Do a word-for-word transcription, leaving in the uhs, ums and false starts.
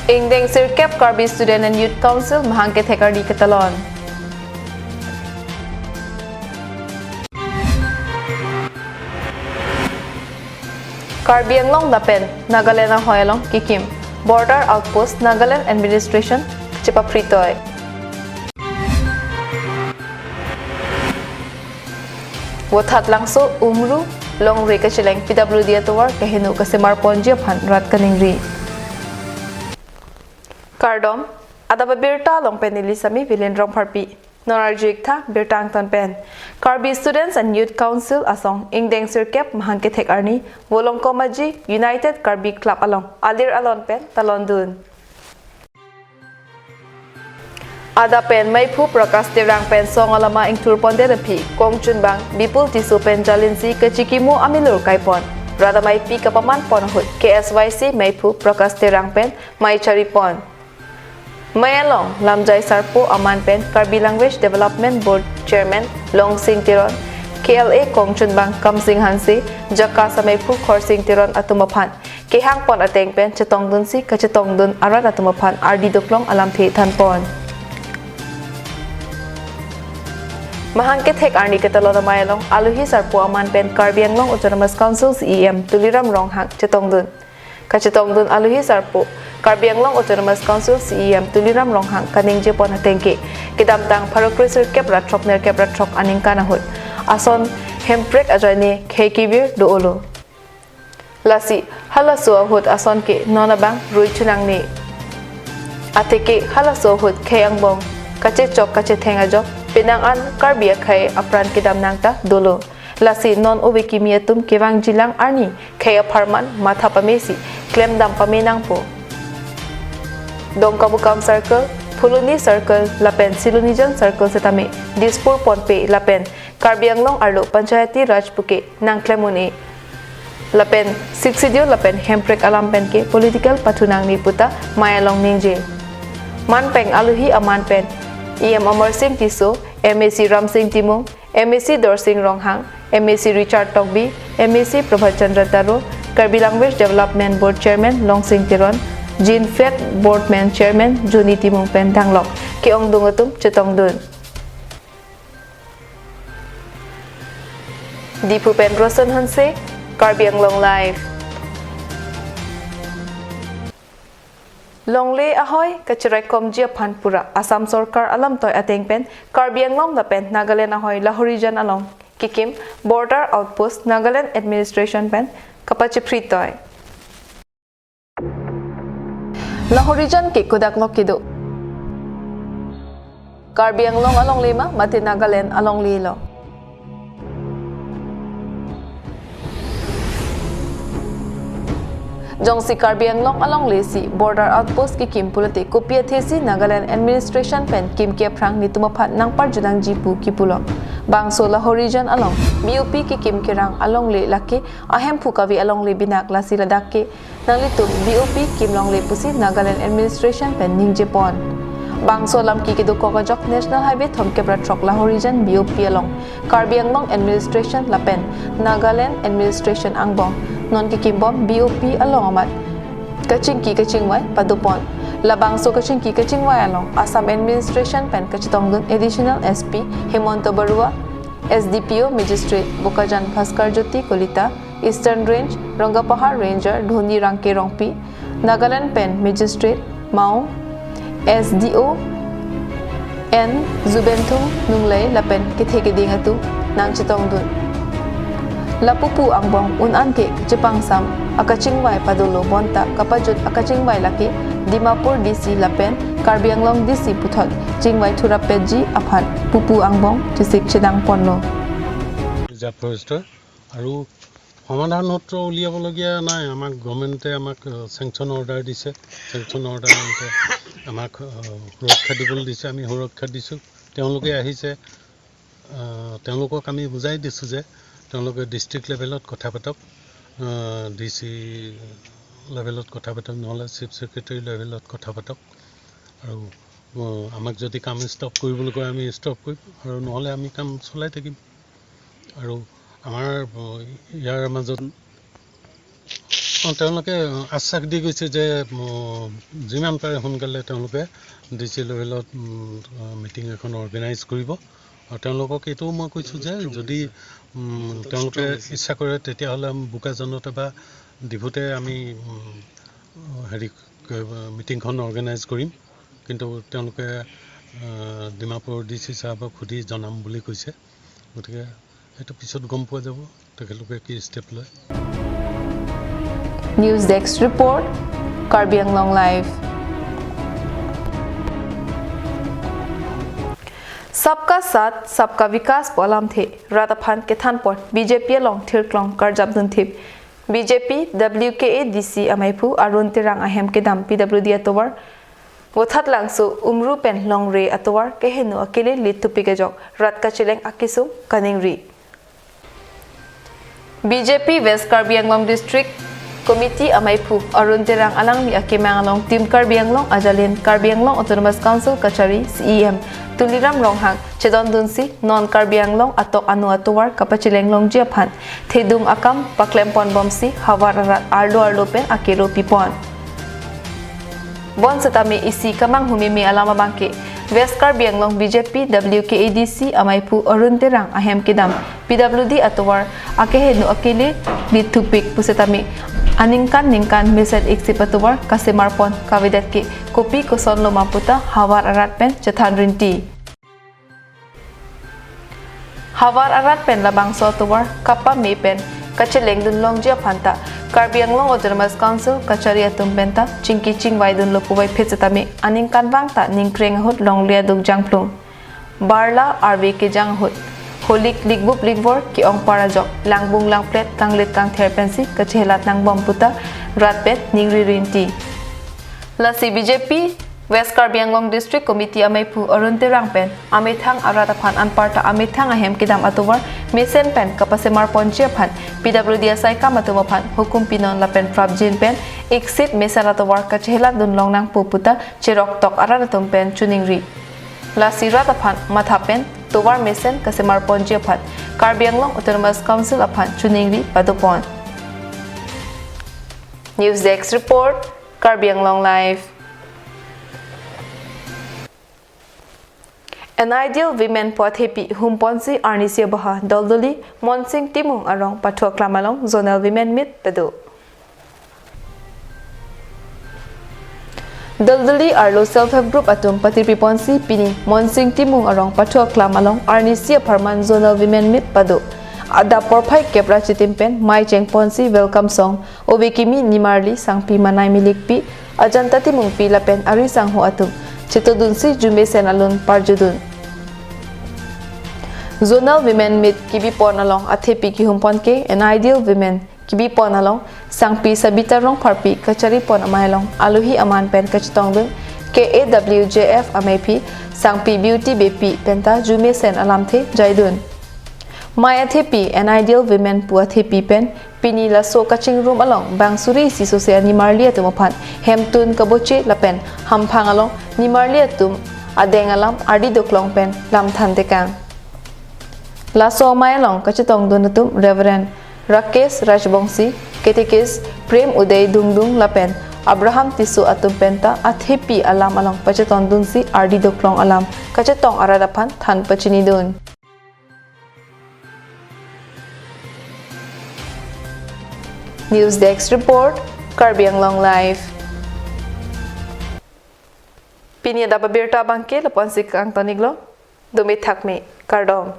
Ingdeng sirkep Karbi Student and Youth Council mahang kethek arni ketalon. Karbi Anglong lapen Nagaland ahoi along kikim Border Outpost Nagaland Administration chepaphritoi. Vothatlangso Umru longri kacheleng P W D atovar kaheno kasemar ponji aphan rat kaningri. Kardom, adap abirta along pen neli sami Vilin Rongpharpi. Non arju-ik tha birta angton pen. Karbi Students and Youth Council asong ingdeng sirkep mahang kethek arni Volongkom Aji United Karbi Club along alir alon pen talondun. Adap pen meiphu Prakash Terang pen song alama ingthur pondet aphi kongchunbang Bipul Tisso pen jalinsi kachikimo amilur kaipon. Rat ameipi kapaman pon ahut K S Y C meiphu Prakash Terang pen mei charipon. Mei along lamjai sarpo aman pen Karbi Language Development Board Chairman Longsing Teron, K L A kongchunbang Kamsing Hanse, JACAS ameiphu Khorsing Teron atum aphan kehang pon ateng pen chetongdunsi kachetongdun arat atum aphan ardi doklong alamthe thanpon. Mahang kethek arni ketalon amei along alohi sarpo aman pen Karbi Anglong Autonomous Council C E M Tuliram Ronghang chetongdun. Kachetongdun alohi sarpo Karbi Anglong Autonomous Council C E M Tuliram Ronghang kaningjepon ateng ke kedamtang pharo kre sirkep ra throk nerkep ra throk aningkan ahut ason hemprek ajoine khei kevir do-olo. Lasi halaso ahut ason ke non abang rui chunangne. Atheke halaso ahut khei angbong kachechok kachetheng ajok penang an Karbi akhei apran kedam nang ta dolo. Lasi non ove kimi atum kevangjilang arni khei apharman matha pamesi klemdam pame nangpo. Dongkamukam Circle, Phuloni Circle lapen Silonijan Circle setame Dispur ponpe lapen Karbi Anglong arlo Panchayati Raj puke nangklem un-e. Lapen Sixth Schedule lapen hemprek alam pen ke political pathu nangne puta mei along ningje. Manpeng alohi aman pen E M Amarsing Tisso, M A C Ramsing Timung, M A C Dorsing Ronghang, M A C Richard Tokbi, M A C Prabhat Chandra Taro, Karbi Language Development Board Chairman Longsing Teron, Jinfed Board men Chairman Johnny Timung pen danglok ke-ongdung atum chetongdun. Diphu pen Rosen Hanse, Karbi Anglong Live. Longle ahoi kacheraikomji aphan pura Assam Sorkar alamtoi ateng pen Karbi Anglong lapen Nagaland ahoi Lahorijan along kikim Border Outpost Nagaland Administration pen kapachipri toi. Lahorijan ke kodak lok kedo? Karbi Anglong alongle ma mate Nagaland alongle lo? Jongsi Karbi Anglong alongle si Border Outpost kekim pulote kopi athesi Nagaland Administration pen kimke aphrang netum aphan nangparjunangji pu kipulo. Bangso Lahorijan along B O P kekim kerang alongle lake ahemphu kave alongle binak, lasi ladak ke nanglitum B O P kimlongle pusi Nagaland Administration pen ningjepon. Bangso alam ke kedokok ajok National Highway thomkep ra throk Lahorijan B O P along Karbi Anglong Administration lapen Nagaland Administration angbong non kekimbom B O P along amat kachingki kachingvai padopon. Labangso kachingki kachingvai along Assam Administration pen kachetongdun Additional S P Hemanta Barua, S D P O Magistrate Bokajan Bhaskar Jyoti Kolita, Eastern Range Rongapahar Ranger Dhoni Rangke Rongpi, Nagaland pen Magistrate Mao, S D O N Zubenthung Nunglei lapen kethe keding atum nangchetongdun. Lapu pu angbong un-an ke chepangsam akachingvai padolo, bonta kapajut akachingvai lake Dimapur D C lapen Karbi Anglong D C puthot chingvai thurap petji aphan pupu angbong chesik chedang ponlo. Reserve ফৰেষ্টৰ আৰু সমাধান সূত্ৰ উলিয়াবলগীয়া নাই। আমাক গভৰ্ণমেণ্টে আমাক, আহ, sanction order দিছে। চেংচন অৰ্ডাৰ মতে আমাক, আহ, সুৰক্ষা দিবলৈ দিছে, আমি সুৰক্ষা দিছোঁ। তেওঁলোকে আহিছে, আহ, তেওঁলোকক আমি বুজাই দিছোঁ যে তেওঁলোকে ডিষ্ট্ৰিক্ট লেভেলত কথা পাতক, আহ, ডি চি লেভেলত কথা পাতক, নহ'লে চিফ ছেক্ৰেটাৰী লেভেলত কথা পাতক। আৰু, আহ, আমাক যদি কাম ষ্টপ কৰিবলৈ কয়, আমি ষ্টপ কৰিম, আৰু নহ'লে আমি কাম চলাই থাকিম। আৰু আমাৰ, আহ, ইয়াৰ মাজত অ, তেওঁলোকে আশ্বাস দি গৈছে যে, উম, যিমান পাৰে সোনকালে তেওঁলোকে ডি চি লেভেলত, উম, মিটিং এখন অৰ্গেনাইজ কৰিব। আৰু তেওঁলোকক এইটোও মই কৈছোঁ যে যদি, উম, তেওঁলোকে ইচ্ছা কৰে, তেতিয়াহ'লে আমি বোকাজানতে বা ডিফুতে আমি, উম, হেৰি, মিটিংখন অৰ্গেনাইজ কৰিম। কিন্তু তেওঁলোকে, আহ, ডিমাপুৰ ডি চি ছাৰক সুধি জনাম বুলি কৈছে। গতিকে সেইটো পিছত গম পোৱা যাব তেখেতলোকে কি ষ্টেপ লয়। News Desk Report, Karbi Anglong Live. Sabka Saath, Sabka Vikas pu alamthe rat aphan kethan apot B J P along thirklong karjap dunthip. B J P W K A D C amaiphu Arun Terang ahem kedam P W D atovar Vothatlangso Umru pen Longre atovar keheno akele lithupik ajok rat kacheleng akesung kaningri. B J P West Karbi Anglong District Committee amaiphu Arun Terang alangli akemang along Team Karbi Anglong ajalin Karbi Anglong Autonomous Council kachari C E M Tuliram Ronghang chedondunsi non Karbi Anglong atok ano atovar kapacheleng longji aphan thedung akam paklem ponbomsi havar arat arlo arlo pen akero pipon. Bonsetame isi kemanghu meme alam abangke West Karbi Anglong B J P W K A D C amaiphu Arun Terang ahem kedam P W D atovar akeheno akele lithupik pusetame aningkan ningkan mesen iksip atovar kasemar pon kavedet ke kopi koson loma puta havar arat pen chethan rinti. Havar arat pen labangso atovar kapame pen kacheleng dun longji aphanta Karbi Anglong Autonomous Council kachari atum penta chingki chingvai dunlo puvoiphit setame aningkanvang ta ningkreng ahut longle aduk jangplung. Barla arve kejang ahut holik likbup likvor ke-ong par ajok langbung langplet kanglit kangther pensi kachehelat nangbom puta rat pen ningri rinti. Lasi B J P West Karbi Anglong District Committee amaiphu Arun Terang pen amethang arat aphan anparta amethang ahem kedam atovar mesen pen kapasemar ponji aphan P W D asaikam atum aphan hukum pinon lapen prapjin pen iksip mesen atovar kachehelat dun long nangpo puta cheroktok arat atum pen choningri. Lasi rat aphan matha pen tovar mesen kasemar ponji aphan Karbi Anglong Autonomous Council aphan choningri padopon. News Desk Report, Karbi Anglong Live. An Ideal Women pu athepi humponsi arnisi abaha Doldoli Monsing Timung arong pathu aklam along Zonal Women Meet pado. Doldoli arlo Self Help Group atum patirpi ponsi pini Monsing Timung arong pathu aklam along arnisi apharman Zonal Women Meet pado. Adap porphai kep ra chitim pen mei chengponsi welcome song ove kimi nimarli sangpi Manai Milikpi, Ajanta Timungpi lapen ari sangho atum chetodunsi jumesen alun parjudun. Zonal Women Meet kibipon along athepi kihumpon ke An Ideal Women kibipon along sangpi Sabita Rongpharpi kacharipon amei along alohi aman pen kachetongdun K A W J F ameiphi sangpi Beauty Beypi penta jumesen alamthe jaidun. Mei athepi An Ideal Women pu athepi pen pini laso kachingrum along bang suri isi sose animarli atum aphan hemtun kaboche lapen hamphang along nimarli atum adeng alam ardi doklong pen lamthan tekang. Laso amei along kachetongdun atum Reverend Rakesh Rajbongsi, Catechist Prem Uday Dungdung lapen Abraham Tisso atum penta athepi alam along pachetongdunsi ardi doklong alam kachetong arat aphan than pachinidun. News Desk Report, Karbi Anglong Live. Pini adap abirta abangke lapu-ansi kangton-iklo, dome thakme, kardom.